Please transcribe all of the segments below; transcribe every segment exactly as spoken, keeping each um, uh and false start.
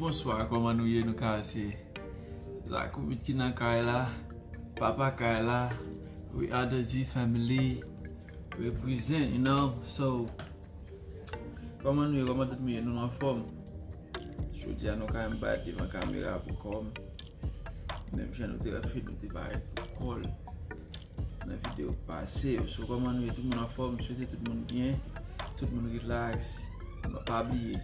Bonswa, kòman nou ye? Nou ka se Zakoubit ki nan kay la, papa kay la, we are the Z family, represent, you know, so, kòman nou ye, kòman tout moun ye, nou anfòm? Jodi a nou ka m bat devan kamera pou kòm, menm jan nou te fè nou te parèt pou kòl nan videyo pase yo. So, kòman nou ye? Tout moun anfòm? M swete tout moun byen, tout moun relax. Pa bliye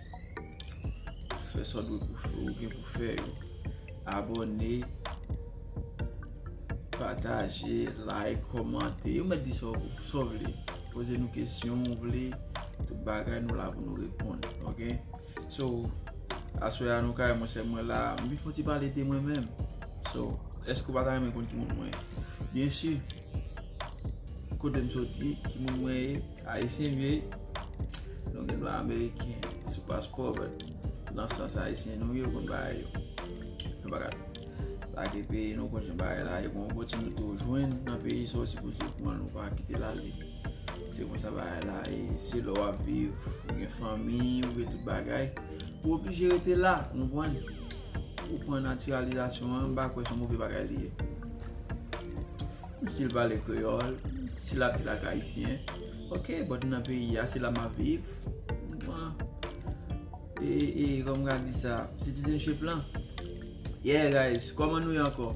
fè sa w dwe pou fè, ou gen pou fè yo. Abòne, pataje, like, kòmante. Ou mèt di sa w, sa w vle. Poze nou kesyon ou vle. Tout bagay nou la pou nou reponn, oke? So, aswè a nou kay, mwen sè mwen la, m vin fon ti pale de mwen menm. So, èske w pa ta renmen konn ki moun mwen ye? Byen si. Kote m soti, ki moun mwen ye, ayisyen m ye. Nou gen dwa ameriken sou paspò, but nan sans ayisyen nou ye, ou konn bagay yo. Nou pa ka lage peyi nou, konn jan bagay la ye, gon opòtinite ou jwenn nan peyi sa w sipoze pran l, ou pa kite l ale. Se konsa bagay la ye, se lè w ap viv, ou gen fanmi, ou gen tout bagay. Ou oblije rete la, ou konprann? Ou pran natiralizasyon an, m pa kwè se yon move bagay li ye. M still pale kreyòl, m still ap viv ak ayisyen. Oke, but nan peyi a, se la m ap viv. Ou konprann? E, e, kòm m ka di sa, citizenship lan. Yeah, guys, kòman nou ye ankò?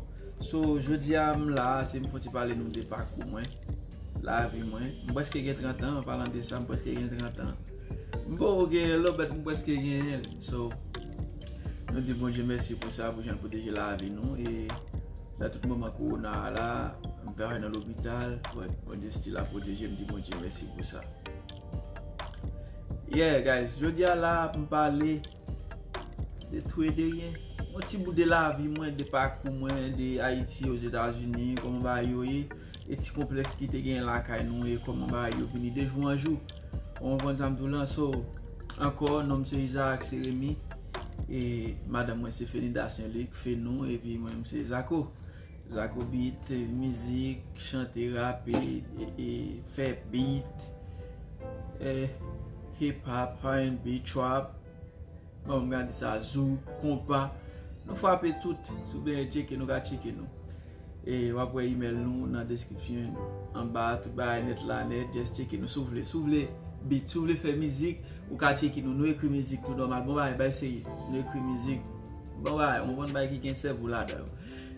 So, jodi a, m la, se m fon ti pale nou de pakou mwen, lavi mwen. M prèske gen trant an, an palan de sa, m prèske gen trant an. M poko genyen l, but m prèske genyen l. So, nou di Bondye mèsi pou sa, pou jan l pwoteje lavi nou. E nan tout moman kowona a la, m travay nan lopital, but Bondye still ap pwoteje m, di Bondye mèsi pou sa. Yeah, guys, jodi a la, m pale de tou e de ryen. Yon ti bout de lavi mwen, de pakou mwen, de Ayiti, Ozetazini, kòman bagay yo ye, e ti konplèks ki te genyen lakay nou, e kòman bagay yo vini de jou an jou. Ou konprann sa m di w lan? So, ankò, non m se Isaac Seremi, e madanm mwen se Fenida Senlik, Fenou, epi mwen menm se Zako. Zakobit, mizik, chante, rape, e, e, fè beat, e, hip hop, R and B, trap, bon, m ka di sa, zouk, konpa. Nou frape tout. Si w bezwen tcheke nou, ka tcheke nou. E w ap wè email nou nan description anba, tout bagay nèt la nèt, just tcheke nou si w vle. Si w vle beat, si w vle fè mizik, ou ka tcheke nou. Nou ekri mizik tou nòmal. Bon bagay, bay serye. Nou ekri mizik. Bon bagay, ou konn bagay ki gen sèvo ladan yo.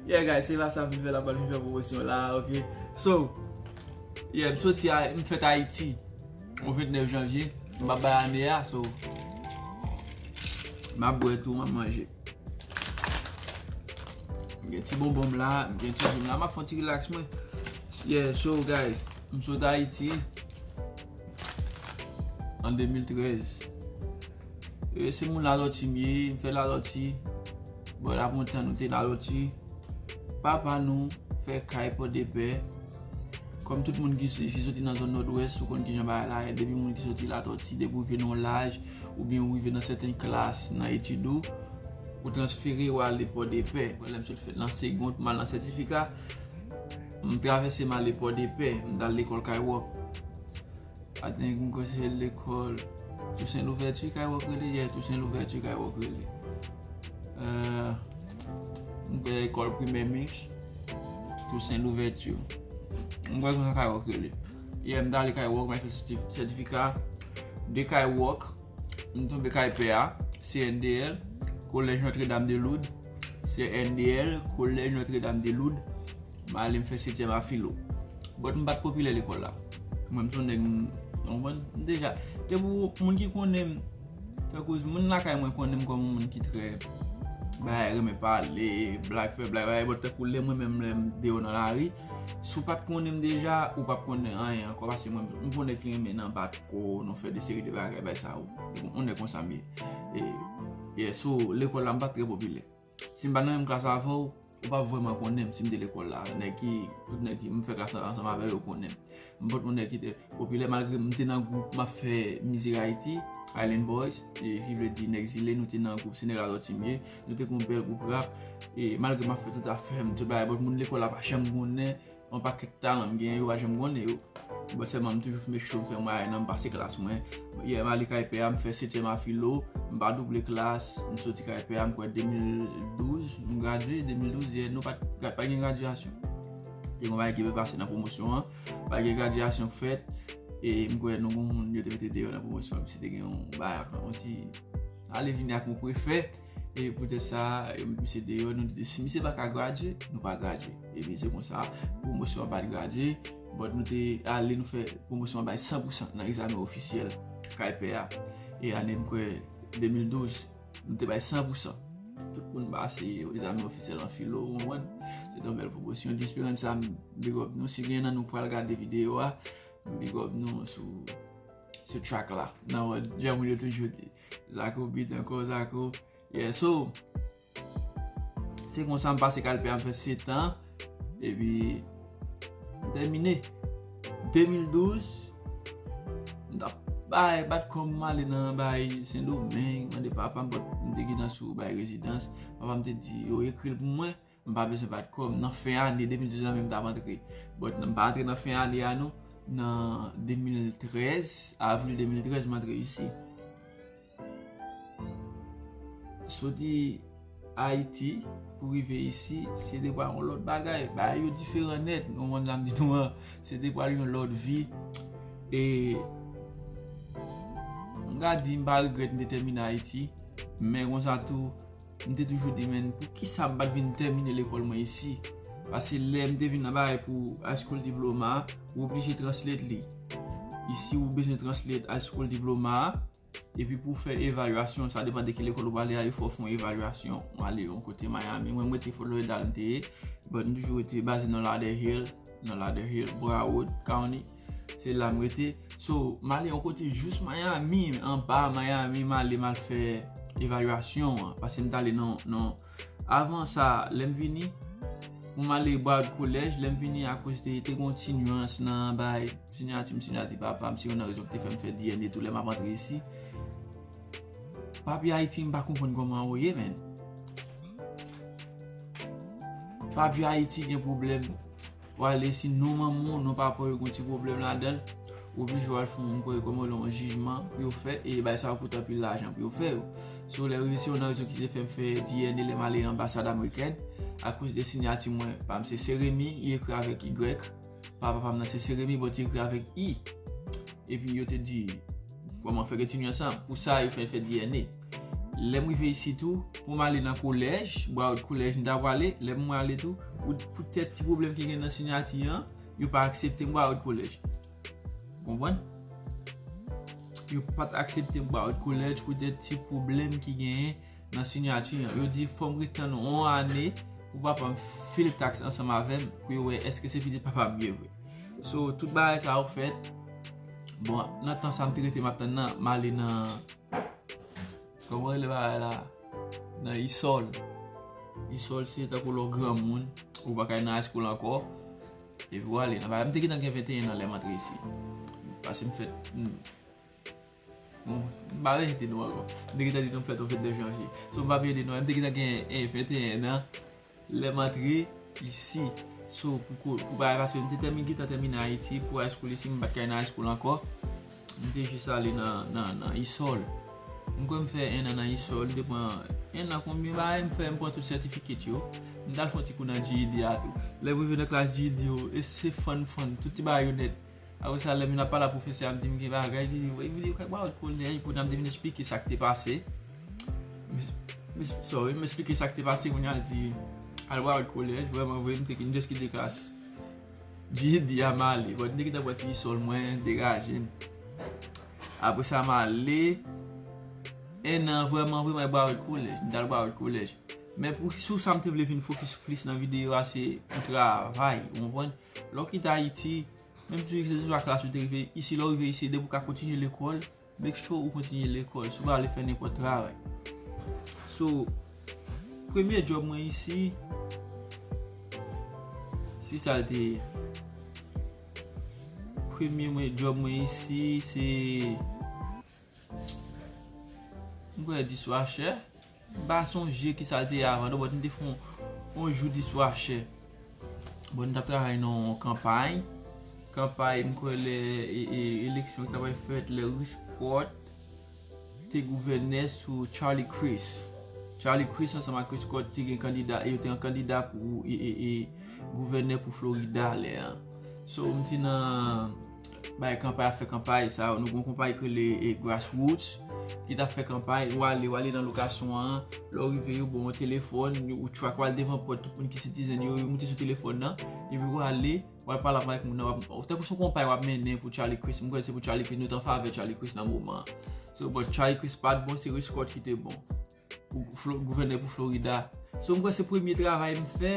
Yeah, guys, se pa sa m vin fè la, m pa vin fè pwomosyon la, oke? So, yeah, m soti a, m fèt Ayiti, yon vennèf janvye, m ap bay ane a, so, m ap bwè tou, m ap manje. M gen ti bonbon m la, m gen ti ji m la, m ap fè yon ti relax mwen. Yeah, so, guys, m sot Ayiti an de mil trèz. E, se moun Latòti m ye, m fèt Latòti. Bò Lafontan nou te Latòti. Papa nou fè kay Pòdepè. Kòm tout moun ki, ki soti nan zòn Nòdwès, ou konn kijan bagay la ye. Depi moun ki soti Latòti, depi w rive nan yon laj, oubyen ou rive nan sèten klas nan etid ou, ou transfere, ou ale Pòdepè. Lè m sot fèt nan segond, m al nan sètifika, m travèse, m ale Pòdepè, m t al lekòl Kay Wòk. Aten, m kwè se lekòl Tousen Louvèti Kay Wòk rele, yeah, Tousen Louvèti Kay Wòk rele. Euh, m kwè lekòl primè Mix, Tousen Louvèti. M kwè konsa Kay Wòk rele. Yeah, m t ale Kay Wòk, m al fè sèti-, sètifika de Kay Wòk. M tonbe Kay Pè a, C N D L, Collège Notre-Dame de Lourdes, C N D L, Collège Notre-Dame de Lourdes. M ale m fè setyèm a filo. But m pa t popilè lekòl la. Mwen, m se yon nèg, m, w konprann? M deja, depi moun ki konnen m, tankou moun lakay mwen konnen m kòm yon moun ki trè, bagay, renmen pale, blag, fè blag, bagay, but tankou lè mwen menm, lè m deyò nan lari, si w pa t konnen m deja, ou p ap konnen anyen ankò, paske mwen, m se yon nèg ki renmen nan bat kò, nan fè de seri de bagay, bagay sa yo. Yon nèg konsa m ye. E, yeah, so, lekòl la, m pa t trè popilè. Si m pa nan menm klas avè w, ou p ap vrèman konnen m si m te lekòl la. Nèg ki, tout nèg ki m fè klas ansanm avè yo konnen m. M pa t yon nèg ki te popilè, malgre m te nan gwoup, m ap fè Mizik Ayiti, Island Boys, e, ki vle di nèg zile, nou te nan gwoup, se nèg Latòti m ye, nou te gen yon bèl gwoup rap, e, malgre m ap fè tout afè m, tout bagay, but moun lekòl la pa janm konnen yon pakèt talan m genyen, yo pa janm konnen yo. Bon, sèlman m toujou make sure m fè mwayen an, m pase klas mwen. Yè m ale kay pè a, m fè setyèm a filo, m pa double klas, m soti kay pè a, m kwè de mil douz, m gradye, de mil douz, yè, nou pa t, pa t gen gradyasyon. Te gen yon bagay ki te pase nan pwomosyon an, pa t gen gradyasyon k fèt, e m kwè nou gen yon moun yo te mete deyò nan pwomosyon an, misye te gen yon bagay, yon ti ale vini ak yon prefè, e poutèt sa, yo met misye deyò, nou te di, si misye pa ka gradye, nou pa gradye. Epi se konsa, pwomosyon an pa t gradye, but nou te ale, nou fè pwomosyon an bay san pou san nan egzamen ofisyèl kay pè a. E ane, m kwè, de mil douz, nou te bay san pou san. Tout moun pase egzamen ofisyèl an filo, ou konprann? Se te yon bèl pwomosyon. Disperans sa, m big up nou. Si gen nan nou pral gade videyo a, m big up nou sou, sou track la. Nan wòd, jan moun yo toujou di. Zako beat ankò, Zako. Yeah, so, se konsa m pase kay pè a, m fè sèt an, epi m tèmine. De mil douz, m t ap bay, bat kò m, m ale nan bay Sendomeng, mande papa m, but m te gentan sou bay rezidans. Papa m te di, yo ekri l pou mwen, m pa bezwen bat kò m. Nan fen ane de mil douz la menm m t ap antre. But m pa antre nan fen ane a non, nan de mil trèz, avril de mil trèz, m antre isi. Soti Ayiti pou rive isi, se te pral yon lòt bagay. Bagay yo diferan nèt. Nou konn sa m di nou an, se te pral yon lòt vi. E m ka di m pa regrèt m te tèmine Ayiti, men konsa tou, m te toujou di, men, poukisa m pa t vin tèmine lekòl mwen isi? Paske lè m te vin nan bagay pou high school diploma, ou oblije translate li. Isi, ou bezwen translate high school diploma a. Epi pou fè evalyasyon, sa depann de ki lekòl ou prale a, yo fè w fè yon evalyasyon. Ou ale yon kote Miami. Mwen, mwen rete Florida, m te ye. But m toujou rete baze nan Lauderhill, nan Lauderhill, Broward County. Se la m rete. So, m ale yon kote jous Miami, anba Miami, m ale, m al fè evalyasyon an. Paske m t ale nan, nan, avan sa, lè m vini, pou m ale Broward College, lè m vini, akoz te, te gen yon ti nuance nan bay sinyati m, sinyati papa m, se youn nan rezon ki te fè m fè D N A tou lè m ap antre isi. Papye Ayiti, m pa konprann kòman yo ye, men. Papye Ayiti gen pwoblèm. W ale si non manman w, non papa w, yo gen yon ti pwoblèm ladan l, ou oblije w al fè yon, m kwè, kòman yo rele, yon jijman pou yo fè, e bagay sa yo koute anpil lajan pou yo fè yo. So, lè rive, se youn nan rezon ki te fè m fè D N A lè m ale anbasad amerikèn, akoz de sinyati mwen, pa m se Seremi, li ekri avèk Y, pa papa m nan se Seremi, but li ekri avèk I. Epi yo te di, kòman fè gen ti nuance sa? Pou sa, yo fè, fè D N A. Lè m rive isi tou, pou m ale nan kolèj, Broward College, m ta prale, lè m ale tou, pou, poutèt ti pwoblèm ki gen nan sinyati an, yo pa aksepte m Broward College. Konprann? Yo pa t aksepte m Broward College poutèt ti pwoblèm ki genyen nan sinyati an. Yo di fò m ret tann yon ane pou papa m file taks ansanm avè m, pou yo wè èske se pitit papa m ye vre. So, tout bagay sa yo fèt. Bon, nan tan sa m te rete m ap tann nan, m ale nan, kòman rele bagay la? Nan isòl. Isòl se tankou lè w granmoun, ou pa ka nan high school ankò. Epi w ale nan bagay. M te gentan gen venteyen an lè m antre isi. Paske m fèt, m, bon, m pa rete nou ankò. M te gentan di nou m fèt yon vennde janvye. So, m pa vennde nou, m te gentan gen, eh, venteyen an lè m antre isi. So, pou ko-, pou bagay, paske m te tèmine, gentan tèmine Ayiti, pou high school isi, m pa t ka al nan high school ankò. M te jis ale nan, nan, nan isòl. M kwè m fè en an nan isòl, m te pran en an, konbyen bagay m fè, m pran tout sètifiket yo. M t al fè yon ti kou nan G E D a tou. Lè m rive nan klas G E D yo, e se fann fann, tout ti bagay yo nèt. Apre sa, lè m vin ap pale ak pwofesè a, m di m gen bagay, li di, "Wi, vini, ou ka Broward College," kounye a m te vin eksplike sa k te pase. M, m, sorry, m eksplike sa k te pase, kounye a l di, "Al Broward College," vrèman vre, m te kin just kite klas G E D a m ale. But m te gentan pran ti isòl mwen, degaje m. Apre sa, m ale, en an vrèman, vrèman, Broward College. M t al Broward College. Men pou, sou sa m te vle vin fokis plis nan videyo a, se pou travay, ou konprann? Lè w kite Ayiti, menm si se swa klas ou te rive, isi, lè w rive isi, depi w ka kontinye lekòl, make sure ou kontinye lekòl, si w pa vle fè nenpòt travay. So, premye djòb mwen isi, se sa l te ye. Premye mwen, djòb mwen isi, se, m kwè, dishwasher. M pa sonje kisa l te ye avan non, but m te fè yon, yon jou dishwasher. But m t ap travay nan yon kanpay. kanpay, m kwè lè e, e, eleksyon ki t ap fèt, lè Rice Scott te gouvènè sou Charlie Crist. Charlie Crist ansanm ak Rice Scott te gen kandida, e yo te an kandida pou e, e, e, gouvènè pou Florida lè a. So, m te nan bay kanpay, ap fè kanpay, sa, nou gon konpay ki rele e, Grassroots, ki t ap fè kanpay, w ale, w ale nan lokasyon an, lè w rive yo ba w yon telefòn, ou track, w al devan pòt, tout moun ki citizen yo, yo moute sou telefòn nan, epi w ale, w al pale avèk moun nan, w ap, tankou se yon konpay w ap mennen pou Charlie Crist, m kwè se pou Charlie Crist, nou t an favè Charlie Crist nan moman an. So, but Charlie Crist pa t bon, se Rice Scott ki te bon. Pou Flo-, gouvènè pou Florida. So, m kwè se premye travay m fè,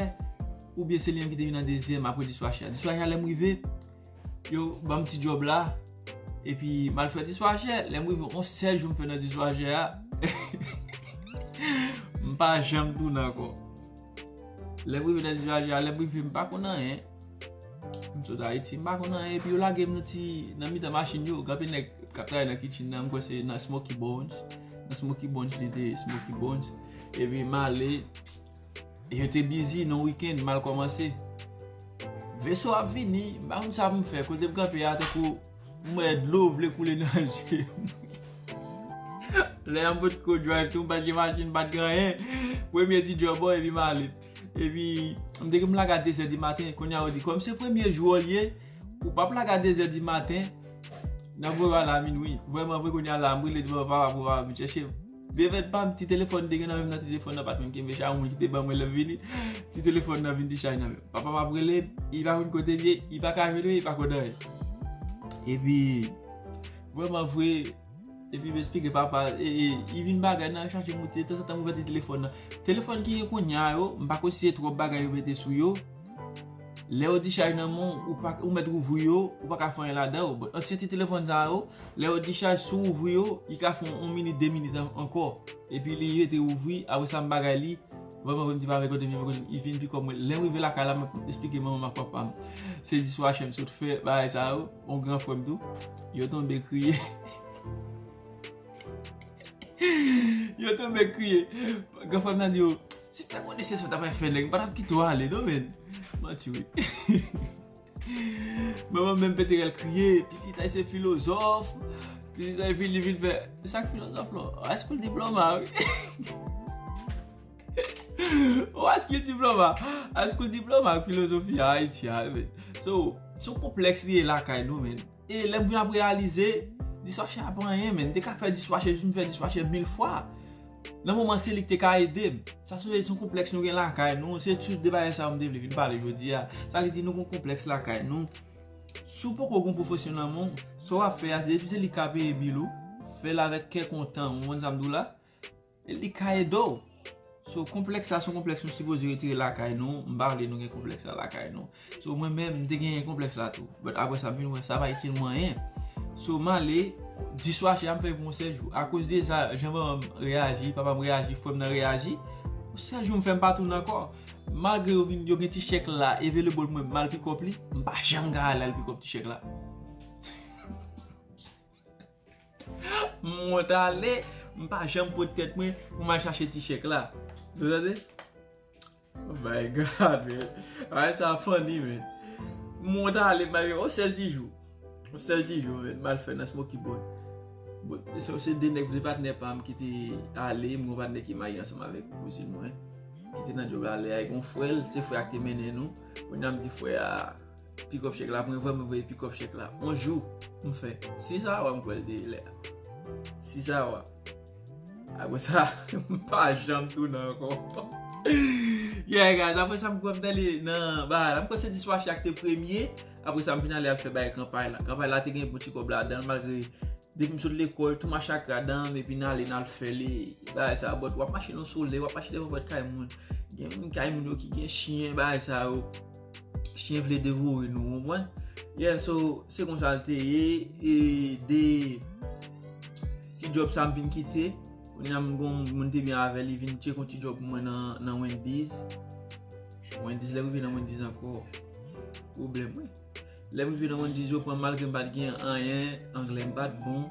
oubyen se li menm ki te vin an dezyèm apre dishwasher. Dishwasher lè m rive, yo ban m ti djòb la, epi m al fè dishwasher. Lè m rive, yon sèl jou m fè nan dishwasher a, m pa janm tounen ankò. Lè m rive nan dishwasher a, lè m rive, m pa konn anyen. M sot Ayiti, m pa konn anyen, epi yo lage m nan ti, nan mitan machin yo, gen anpil nèg k ap travay nan kitchen nan, m kwè se nan Smoky Bones, nan Smoky Bones, li te Smoky Bones, epi m ale, yo te bizi, nan wikenn, m al kòmanse. Veso ap vini, m pa konn sa pou m fè, kote m kanpe a, tankou m wè dlo vle koule nan je m. Lè a m potko drive tou, m pa t gen machin, m pa t gen anyen. Premye ti djòb, epi m ale. Epi, m te gen pou m lage a de zè di maten, kounye a yo di, kòm se premye jou an l ye, ou p ap lage a de zè di maten, n ap voye w ale a minwi. Vrèman vre, kounye a la, m rele, di papa, papa, papa, vin chèche m. Devèt pa m, ti telefòn te gen nan men m nan, ti telefòn nan pa t menm kenbe, se yon moun ki te ban mwen lè m vini. Ti telefòn nan vin dichaj nan men m. Papa m ap rele m, li pa konn kote l ye, li pa ka jwenn mwen, li pa konn anyen. Epi, vrèman vre, epi m esplike papa, e, e, li vin bagay nan chache moute, tanzantan m ouvè ti telefòn nan. Telefòn ki gen kounye a yo, m pa konn si se twòp bagay yo mete sou yo. Lè yo dichaj nan men w, ou pa, ou mèt ouvri yo, ou pa ka fè anyen ladan yo. But ansyen ti telefòn sa yo, lè yo dichaj, si w ouvri yo, li ka fè yon minit, de minit an-, ankò. Epi li rete ouvri, apre sa m bagay li, vrèman vre m di pa vin kote m, vin kote m, li vin pi kòm mwen. Lè m rive lakay la, m ap esplike manman m ak papa m se dishwasher m sot fè, bagay sa yo, yon gran frè m tou, yo tonbe kriye. Yo tonbe kriye. Gran frè m nan di yo, si m te konnen se sa w t ap fè nèg, m pa t ap kite w ale non, men. Manti wi. Manman m menm pete rèl kriye, pitit sa se filozòf. Pitit sa epi li vin fè, sa k filozòf la? High school diploma wi. High school diploma. High school diploma ak filozofi a Ayiti a, men. So, se yon konplèks li ye lakay nou, men. E lè m vin ap reyalize, dishwasher a pa anyen, men. M te ka fè dishwasher, jis m fè dishwasher mil fwa. Nan moman, se li ki te ka ede m. Sa se, se yon konplèks nou gen lakay nou. Se sou de bagay sa yo m te vle vin pale jodi a. Sa vle di nou gen yon konplèks lakay nou. Si w poko gen yon pwofesyon nan men w, sa w ap fè a, se depi se li k ka peye bil ou, fè l avèk kè kontan, ou konprann sa m di w la? E li ka ede w. So, konplèks sa, se yon konplèks nou sipoze retire lakay nou. M pa vle nou gen konplèks la lakay nou. So, mwen menm, m te genyen konplèks la tou. But apre sa, m vin wè sa pa itil mwen anyen. So, m ale, dishwasher a m fè pou yon sèl jou. Akoz de sa, jan manman m reyaji, papa m reyaji, frè m nan reyaji, yon sèl jou m fè m pa tounen ankò. Malgre yo vin, yo gen ti chèk la, available pou mwen, m al pick up li, m pa janm ka al, al pick up ti chèk la. M wont ale, m pa janm pot tèt mwen pou m al chache ti chèk la. Nou tande? Oh my God, man. Bagay sa funny, man. M wont ale, m al yon sèl ti jou. Yon sèl ti jou, man. M al fè nan Smoky Bone. Bon, se, se de nèg, de patnè pa m ki te ale, m gon patnè ki marye ansanm avèk kouzin mwen. Ki te nan djòb la lè a, e gon frè l, se frè a ki te mennen nou. Kounye a m di frè a, pick up chèk la, mwen vrèman voye pick up chèk la. On jou, m fè sis awa, m kwè l te ye lè a. Sis awa. Apre sa, m pa janm tounen ankò. Yeah, guys, apre sa, m kwè m t ale nan bagay la. M kwè se dishwasher a ki te premye. Apre sa, m vin ale al fè bagay kanpay la. Kanpay la te gen bon ti kòb ladan l, malgre depi m sot lekòl, tou machakra dan m, epi n ale, n al fè li, bagay sa, but w ap mache nan solèy, w ap mache devan pòt kay moun. Gen moun kay moun yo ki gen chen, bagay sa yo. Chen vle devore nou, w konprann? Yeah, so, se konsa l te ye, e de ti djòb sa m vin kite. Kounye a m gon moun te byen avè li, vin tcheke yon ti djòb pou mwen nan, nan Wendy's. Wendy's, lè m rive nan Wendy's ankò. Pwoblèm, wi. Lè m rive nan Wendy's, yo pran m malgre m pa t gen anyen, anglè m pa t bon.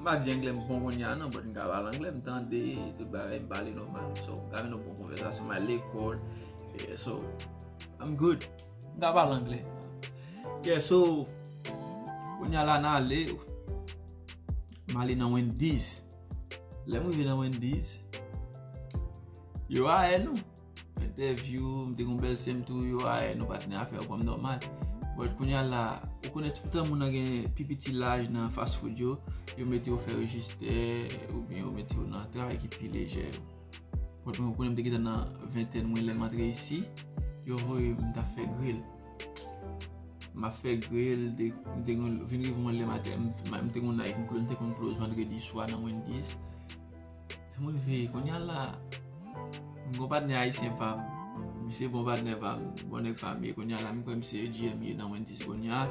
M pa di anglè m bon kounye a non, but m ka pale anglè, m tande tout bagay, m pale nòmal. So, m ka mennen yon bon konvèsasyon, m al lekòl. Yeah, so, I'm good. M ka pale anglè. Yeah, so, kounye a la n ale, m ale nan Wendy's. Lè m rive nan Wendy's, yo hire nou. Entèvyou, m te gon bèl sè m tou, yo hire nou, patnè, afè yo pran m nòmal. But kounye a la, ou konnen tout tan moun nan gen pi piti laj nan fast food yo, yo mete yo fè rejistè, oubyen yo mete yo nan travay ki pi lejè yo. But mwen, ou konnen m te gentan nan ventèn mwen lè m antre isi, yo voye m t ap fè grill. M ap fè grill, de, m te gon, vin rive yon lè maten, m, m te gon night, m close, m te konn close vandredi swa nan Wendy's. Lè m rive, kounye a la, m gon patnè ayisyen pa m. Misye bon patnè pa m, bon nèg pa m ye. Kounye a la, m kwè misye G M ye nan Wendy's kounye a.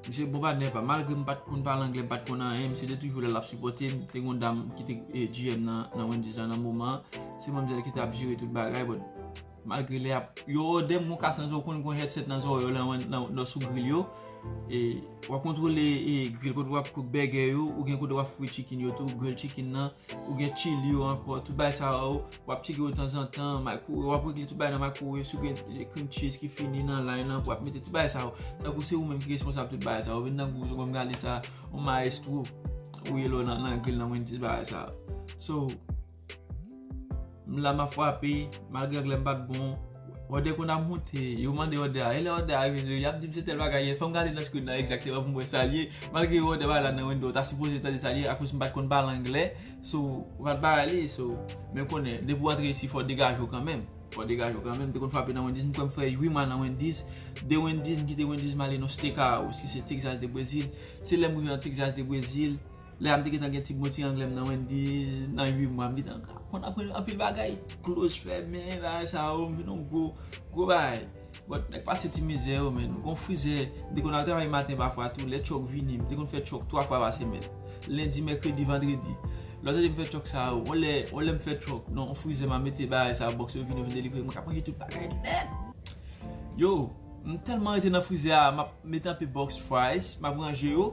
Misye bon patnè pa m. Malgre m pa t konn pale anglè, m pa t konn anyen, misye te toujou la, l ap sipòte m. Te gon dam ki te, eh, G M nan, nan Wendy's la nan moman an. Se manmzèl ki t ap jere tout bagay, but malgre lè y ap, yo òdè m gon kas nan zòrye, ou konn gon headset nan zòrye yo, lè w, nan, nan, sou grill yo. E, w ap kontwole, e, grill kote w ap cook burger yo, ou gen kote w ap fri chicken yo tou, grill chicken nan, ou gen chili yo ankò, tout bagay sa yo, w ap tcheke yo tanzantan, microwave, w ap regle tout bagay nan microwave, si w gen, e, cream cheese ki fini nan line lan, w ap mete tout bagay sa yo. Tankou se ou menm ki responsab tout bagay sa yo, vin nan grill, ou konn gade sa, yon maestro, ou ye lò nan, nan grill nan Wendy's bagay sa yo. So, m la m ap frape, malgre anglè m pa t bon. Òdè konn ap monte, yo mande òdè a. E lè òdè a rive, y ap di m se tèl bagay ye. Fò m gade nan screen nan egzakteman pou m wè sa l ye. Malgre yo òdè bagay la nan window, w ta sipoze tande sa l ye, akoz m pa t konn pale anglè. So, ou pa t bay li, so, men konnen, depi w antre isi, fò w degaje w kanmenm. Fò w degaje w kanmenm. M te konn frape nan Wendy's, m kwè m fè uit mwa nan Wendy's. De Wendy's, m kite Wendy's, m ale nan Steakhouse, ki se Texas de Brazil. Se lè m rive nan Texas de Brazil, lè a m te gentan gen ti bon ti anglè m nan Wendy's, nan uit mwa, m gentan konn aprann anpil bagay. Close, fèmen, bagay sa yo, m vin yon gwo, gwo bagay. But nèg pase ti mizè yo, men. Gon frizè, m te konn al travay maten pafwa tou, lè truck vini, m te konn fè truck twa fwa pa semèn. Lendi, mèkredi, vandredi. Lè w tande m fè truck sa yo, yon lè, yon lè m fè truck, non, yon frizè m a mete bagay sa yo, box yo vini, yo vin delivre, mwen ka manje tout bagay nèt. Yo, m tèlman rete nan frizè a, m ap mete anpe box fries, m ap ranje yo.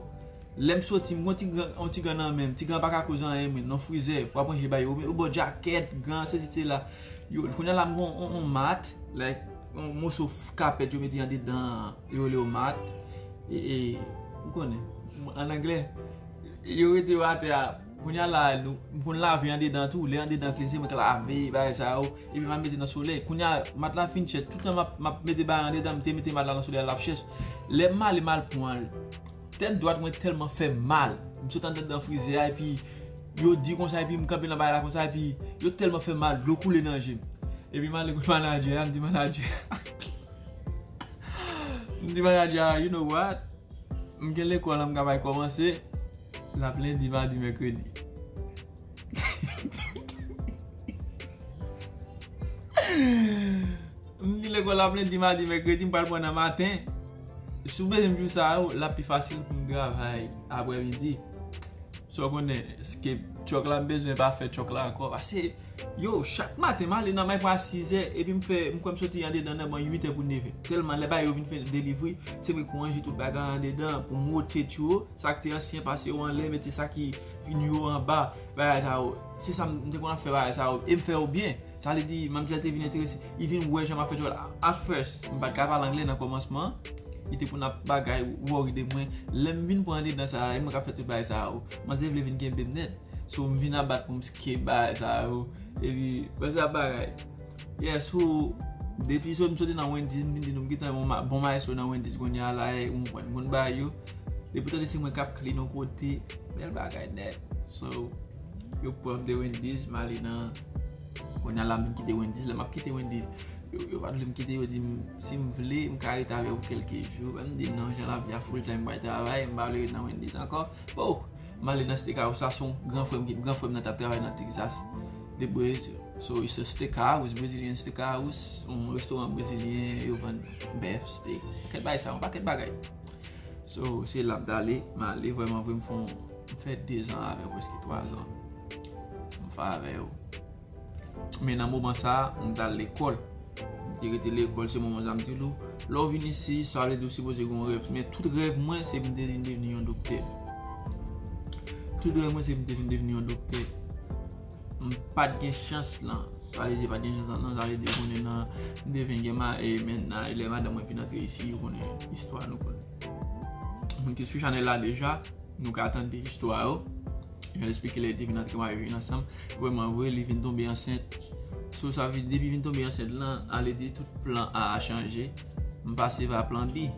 Lè m soti, m gon ti gran, yon ti gran nan men m. Ti gran pa ka koz anyen, men, nan frizè, w ap ranje bay yo. Yo bò djakèt, gan, sesi, sela. Yo, kounye a la, m gon yon, yon mat, like, yon moso f-, kapèt yo mete andedan, yo rele yo mat. E, e, ou konnen, an anglè, yo rete yo atè a. Kounye a la, nou, m konn lave andedan tou. Lè andedan klin, se mwen k lave, bagay sa yo. Epi m al mete nan solèy. Kounye a, mat la fin chèch. Toutan m ap, m ap mete bagay andedan, m te mete mat la nan solèy a, l ap chèch. Lè m ale, m al pran l. Tèt dwat mwen tèlman fè mal. M sot anndan frizè a, epi yo di konsa, epi m kanpe nan bagay la konsa, epi yo tèlman fè mal, dlo koule nan je m. Epi m ale kot manadjè a, m di manadjè a, m di manadjè a, "You know what? M gen lekòl an m ka bay kòmanse, l ap lendi, madi, mèkredi." M di lekòl ap lendi, madi, mèkredi, m pral pran nan maten. Si w bezwen m jou sa yo, l ap pi fasil pou m travay aprèmidi. So w konnen, escape truck la, m bezwen pa fè truck la ankò. Pase, yo, chak maten, m ale nan micro a sizè, epi m fè, m kwè m soti andedan nan ban uitè pou nevè. Tèlman lè bagay yo vin fè delivri, se mwen k ranje tout bagay andedan, pou m wote yo, sa k te ansyen, pase yo anlè, mete sa ki, ki nou yo anba, bagay sa yo. Se sa m, m te konn ap fè bagay sa yo, e m fè yo byen. Sa vle di, manmzèl te vin enterese, li vin wè jan m ap fè travay la. At first, m pa t ka pale anglè nan kòmansman. Li te konn ap bagay, worry de mwen. Lè m vin pran andedan sa la, e mwen k ap fè tout bagay sa yo. Manzè vle vin kenbe m nèt. So, m vin ap bat pou m escape bagay sa yo. Epi, wè sa bagay. Yeah, so, depi so, m soti nan Wendy's, m vin di nou, m gentan yon ma-, bon maestro nan Wendy's kounye a la, e, ou konprann, m konn bagay yo. Depi w tande se mwen k ap clean yon kote, bèl bagay nèt. So, yo pran m de Wendy's, m ale nan, kounye a la, m vin kite Wendy's. Lè m ap kite Wendy's, yo, yo pa t vle m kite, yo di m, si m vle, m ka rete avè yo pou kèlke jou. M di, "Non, jan lavi a full time, m pral travay, m pa vle ret nan Wendy's ankò." Bon, m ale nan steakhouse la, se yon gran frè m ki, gran frè m nan t ap travay nan Texas, de Brazil. So, it's a steakhouse, Brazilian steakhouse, yon restoran brezilyen, yo vann bèf, steak, kèk bagay sa, yon pakèt bagay. So, se la m t ale, m ale, vrèman vre, m fè yon, m fè dezan avè yo, prèske twazan. M fè avè yo. Men nan moman sa a, m t al lekòl. M te rete lekòl, se moman sa m di nou. Lè w vin isi, sa vle di w sipoze gen yon rèv. Men tout rèv mwen, se pou m te vin devni yon doktè. Tout rèv mwen, se pou m te vin devni yon doktè. M pa t gen chans lan. Sa vle di pa t gen chans lan, non, sa vle di ou konnen nan, m te vin gen ma, e men nan, lè madanm mwen vin antre isi, ou konnen istwa nou konnen. Moun ki sou chanèl la deja, nou ka tande istwa yo. Jan l esplike lè li te vin antre, mari vin ansanm. Vrèman vre, li vin tonbe ansent. So, sa vle di, depi vin tonbe ansent lan, ale di tout plan A a chanje. M pase pa plan B.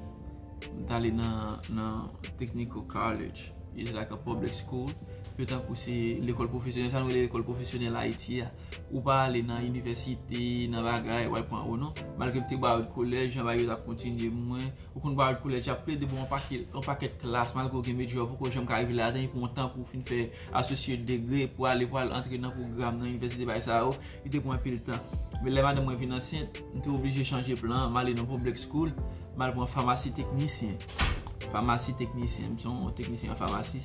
M t ale nan, nan Technical College. It's like a public school. Yo tankou se lekòl pwofesyonèl, sa nou rele lekòl pwofesyonèl Ayiti a. Ou pa ale nan inivèsite, nan bagay, w al pran O non. Malgre m te Broward College, jan bagay yo t ap kontinye mwen. Ou konn Broward College ap plede bon yon pakèt, yon pakèt klas, malgre w gen major, poko janm ka rive ladan, li pran tan pou w fin fè associate degree, pou ale, pou al antre nan pwogram, nan inivèsite, bagay sa yo, li te pran anpil tan. Men lè madanm mwen vin ansent, m te oblije chanje plan, m ale nan public school, m al pran famasi teknisyen. Famasi teknisyen, m se yon teknisyen an famasi.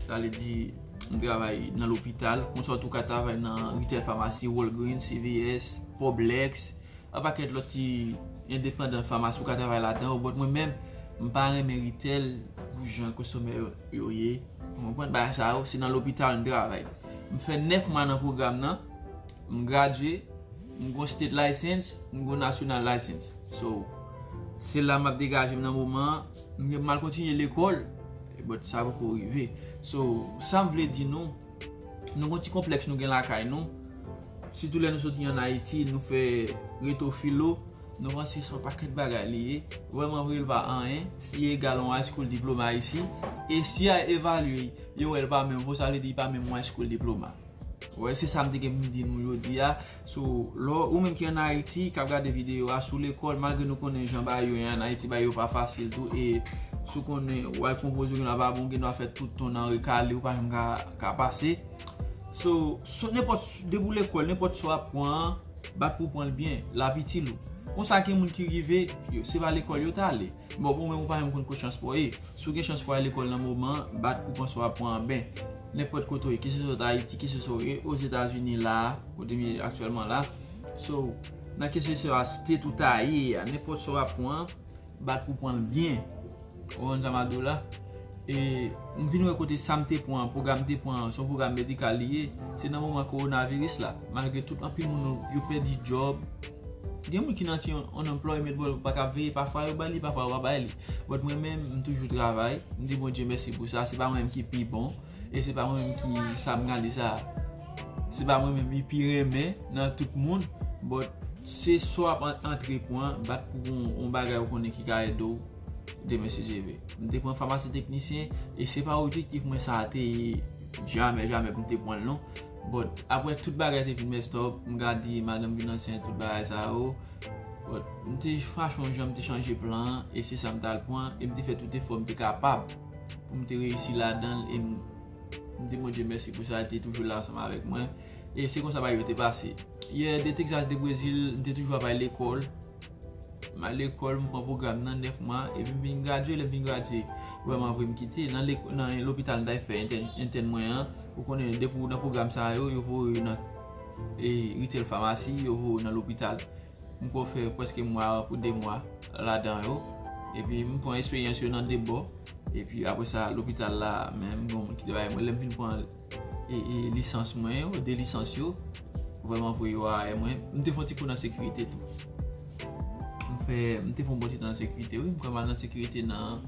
Sa vle di, m travay nan lopital, konsa tou ka travay nan retail famasi, Walgreens, C V S, Publix, yon pakèt lòt ti endepandan famasi ou ka travay ladan yo, but mwen menm, m pa renmen retail pou jan konsomè yo, yo ye. Ou konprann? Bagay sa yo, se nan lopital m travay. M fè nèf mwa nan pwogram nan, m gradye, m gon state license, m gon national license. So, se la m ap degaje m nan moman an, m gen pou m al kontinye lekòl, but sa poko rive. So, sa m vle di nou, nou gon ti konplèks nou gen lakay nou. Sitou lè nou soti ann Ayiti, nou fè reto filo, nou panse se yon pakèt bagay li ye. Vrèman vre, li pa anyen. Li egal yon high school diploma isi. E si a evalye, yo wè li pa menm vo, sa vle di li pa menm yon high school diploma. Wè, se sa m te gen pou m di nou jodi a. So, lè ou menm ki ann Ayiti, k ap gade videyo a, sou lekòl, malgre nou konnen jan bagay yo ye ann Ayiti, bagay yo pa fasil tou, e si w konnen, w al pran poz ou, gen dwa pa bon, gen dwa fè tout tan nan rekale, ou pa janm ka, ka pase. So, so nenpòt, depi w lekòl, nenpòt sa w ap pran an, bat pou w pran l byen, l ap itil ou. Konsa gen moun ki rive, yo, se pa lekòl yo t ale. Bon, ou menm ou pa menm konn kot chans pa w ye. Si w gen chans pou w al lekòl nan moman an, bat pou w pran sa w ap pran an byen. Nenpòt kote w ye, keseswa w t Ayiti, keseswa w ye Ozetazini la a, kote m ye aktyèlman la. So, nan keseswa state ou ta ye a, nenpòt sa w ap pran an, bat pou w pran l byen. Ou konprann sa m ap di w la? E m vin wè kote sa m te pran, pwogram m te pran, se yon pwogram medikal li ye. Se nan moman kowonaviris la. Malgre tout, anpil moun yo pèdi djòb. Gen moun ki nan ti unemployment, bon, yo pa ka veye, pafwa yo bay li, pafwa yo pa bay li. But mwen menm, m toujou travay. M di Bondye mèsi pou sa. Se pa mwen menm ki pi bon. E se pa mwen menm ki, sa m gade sa. Se pa mwen menm li pi renmen nan tout moun. But se sa w ap an-, antre pran, bat pou yon, yon bagay ou konnen ki ka ede w demen si Dye vle. M te pran famasi teknisyen, e se pa objektif mwen sa a te ye jamè, jamè pou m te pran l non. But apre tout bagay te vin messed up, m gade madanm vin ansent, tout bagay sa yo. But m te fache yon jan, m te chanje plan an, e se sa m t al pran, e m te fè tout efò m te kapab pou m te reyisi ladan l, e m, m di Bondye mèsi pou sa, li te toujou la ansanm avèk mwen. E se konsa bagay yo te pase. Yè, de Texas, de Brezil, m te toujou ap al lekòl. M al lekòl, m pran pwogram nan nèf mwa, epi m vin gradye, lè m vin gradye, vrèman vre m kite. Nan lek-, nan lopital m t al fè entèn, entèn mwen an, ou konnen, depi w nan pwogram sa yo, yo voye w nan, e, retail famasi, yo voye w nan lopital. M poko fè prèske mwa, pou de mwa ladan yo. Epi m pran eksperyans yo nan de bò. Epi apre sa, lopital la, menm, bon, ki te bay mwen, lè m vin pran, e, e, lisans mwen yo, de lisans yo, vrèman vre yo a mwen. M te fè yon ti kou nan sekirite tou. M fè, m te fè yon bon ti tan nan sekirite, wi. M kwè m al nan sekirite nan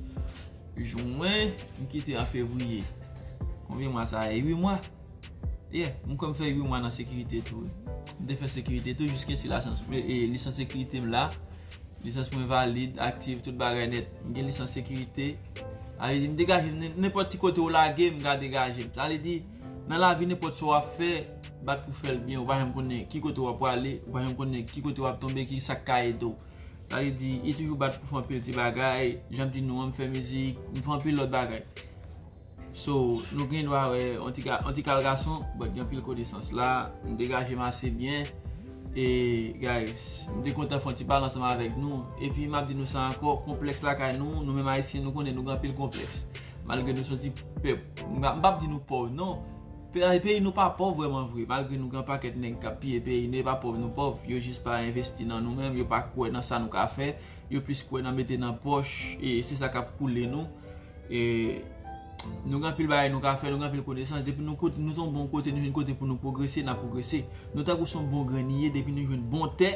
jen, m kite an fevriye. Konbyen mwa sa ye? Uit mwa. Yeah, m kwè m fè uit mwa nan sekirite tou, wi. M te fè sekirite tou, jiskaske lisans, e, e, lisans sekirite m la. Lisans mwen valid, aktif, tout bagay nèt. M gen lisans sekirite. Sa vle di, m degaje m, nen-, nenpòt ti kote w lage m, m ka degaje m. Sa vle di, nan lavi, nenpòt sa w ap fè, bat pou fè l byen. Ou pa janm konnen ki kote w ap prale, ou pa janm konnen ki kote w ap tonbe, ki sa k ka ede w. Sa vle di, e toujou bat pou fè anpil ti bagay. Jan m di nou an, m fè mizik, m fè anpil lòt bagay. So, nou gen dwa wè yon ti ga-, yon ti kal gason, but gen anpil konesans la, m degaje m ase byen. E, guys, m te kontan fè yon ti pale ansanm avèk nou. Epi, m ap di nou sa ankò, konplèks lakay nou, nou menm Ayisyen, nou konnen nou gen anpil konplèks. Malgre nou se yon ti pèp, m pa, m p ap di nou pòv, non. Pe-, peyi nou pa pòv vrèman vre, malgre nou gen yon pakèt nèg k ap piye peyi nou, e pa pòv nou pòv. Yo jis pa envesti nan nou menm, yo pa kwè nan sa nou ka fè, yo plis kwè nan mete nan pòch, e se sa k ap koule nou. E Nou gen anpil bagay nou ka fè, nou gen anpil konesans. Depi nou kote, nou se yon bon kote, nou jwenn kote pou nou pwogrese, n ap pwogrese. Nou tankou se yon bon grenn ye, depi nou jwenn bon tè,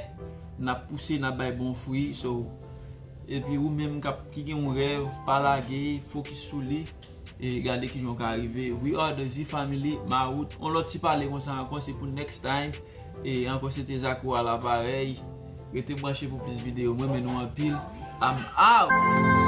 n ap pouse, n ap bay bon fwi. So, epi ou menm k ap, ki gen yon rèv, pa lage, fokis sou li. E gade kijan w ka rive. We are the Z family, Mawout. On lòt ti pale konsa ankò, se pou next time. E ankò, se te Zako a laparèy. Rete branche pou plis videyo. Mwen renmen nou anpil. I'm out!